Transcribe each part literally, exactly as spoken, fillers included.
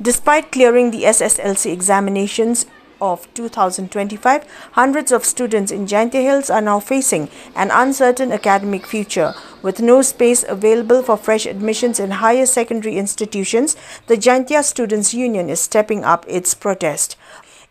Despite clearing the S S L C examinations of two thousand twenty-five, hundreds of students in Jaintia Hills are now facing an uncertain academic future. With no space available for fresh admissions in higher secondary institutions, the Jaintia Students' Union is stepping up its protest.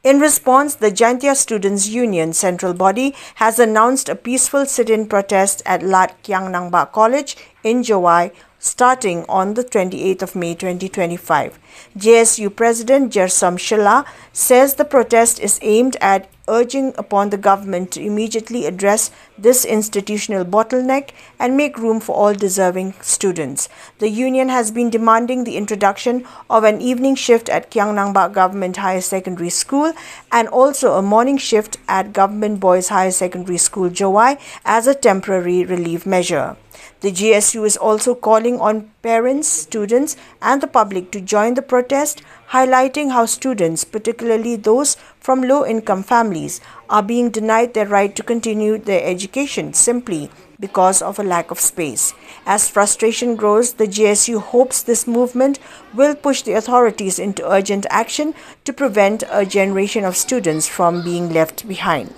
In response, the Jaintia Students' Union Central Body has announced a peaceful sit-in protest at Lad Kiang Nangbah College in Jowai, starting on the twenty-eighth of May twenty twenty-five. J S U President Jersom Shylla says the protest is aimed at urging upon the government to immediately address this institutional bottleneck and make room for all deserving students. The union has been demanding the introduction of an evening shift at Kiang Nangbah Government Higher Secondary School and also a morning shift at Government Boys Higher Secondary School, Jowai, as a temporary relief measure. The J S U is also calling on parents, students, and the public to join the protest, highlighting how students, particularly those from low income families, are being denied their right to continue their education simply because of a lack of space. As frustration grows, the J S U hopes this movement will push the authorities into urgent action to prevent a generation of students from being left behind.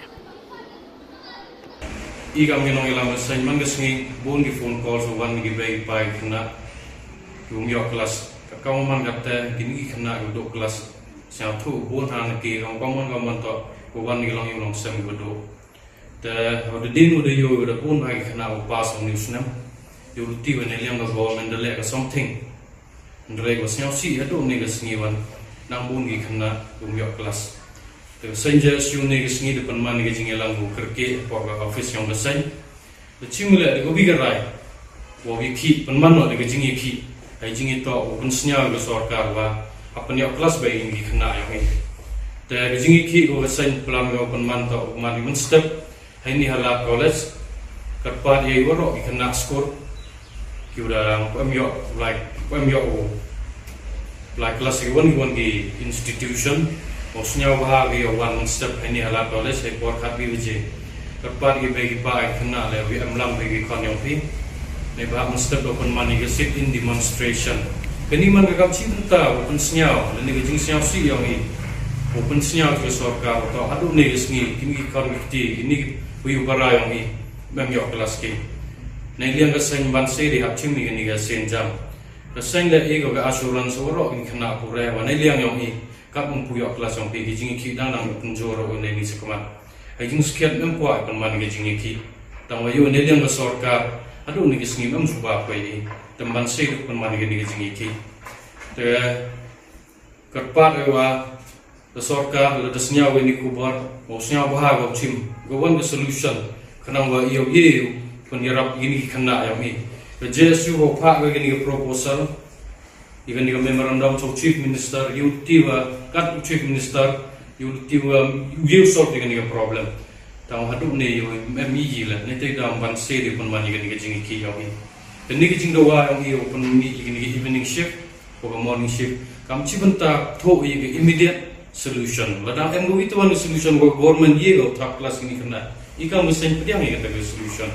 I kam ngi nongïalam ka seng man ka sngi bun ki phone calls wan ki bei pai khynnah ki um ïoh klas. Ka kam man kata kini ki khynnah ki duk klas. Sngewthuh bun han ki kam kam man kam man to ko wan ki long ïoh long sem ki duk. Te ha da din u da ïoh da bun ha ki khynnah u pass u ni snem. Ïoh ruti wan ne liang ka government da leh ka something. Hynrei ba sngewsih haduh ne ka sngi wan nang bun ki khynnah um ïoh klas. Te ka seng J S U ne ka sngi da pynman ne ka jingïalang ka kyrkieh por ka office yong ka seng. Da chim leh da ka wi ka rai wa wi ki pynman noh da ka jingïakhih. Hai jingïatoh u pynsngew ka sorkar wa ha pynïoh klas ba ïa ki khynnah yong i. Te ka jingïakhih ka seng plan ka pynman toh u man i mynstep. Hai ni ha Lad College kyrpad ïa i waroh i khynnah skul ki u da em ïoh like em ïoh u like klas ki wan ki wan ki institution. U sngewbha ki ïoh wan mynstep hai ni ha Lad College hai por khatwi baje. Kyrpad ki bei ki pa i khynnah leh wi em lang bei ki khon yong phi. Nei ba mynstep da pynman ïa ka sit-in demonstration. Kani man ka kam chi bynta u pynsngew lane ka jingsngewsih yong i. U pynsngew ka sorkar toh haduh ne ka sngi kini ki khon ki kti kini ki wi u para yong i. Mem ïoh klas ki. Nei liang ka seng ban se di hap chim ni kani ka seng jam. Ka seng leh i ko ka assurance waroh ki khynnah pure wa nei liang yong i. Kat mem pu ïoh klas yong phi ki jingïakhih dang dang pynjor u nei ni sa khmat. Hai jingskhiat mem kwah pynman ki jingïakhih. Tang wa ïoh nei liang ka sorkar haduh ni ki sngi mem suba poi i. Tang ban se du pynman ki ni ki jingïakhih. Te kyrpad wa ka sorkar la da sngewbha ni khubor, wa sngewbha ka chim, ka wan ka solution, khnang wa ïoh ïoh pynïarap ïa ki khynnah yong i. Ka J S U wa phah ka ni ka proposal, ïa ka ni ka memorandum to Chief Minister, ïa u ti wa kat u Chief Minister, ïa u ti wa ïa u solve ïa ka ni ka problem. Tang haduh ne ïoh em i la, ne te dang ban se di pynman ïa ka ni ka jingïakhih yong i. Ka ni ka jingdawa yong i, u pynmih ïa ka ni ka evening shift, ko ka morning shift. Kam chi bynta thoh ïa ka immediate solution. Lada em ko ito wan solution ko government ïa ko third class ni khynnah. I kam ka seng pdiang ïa ka solution.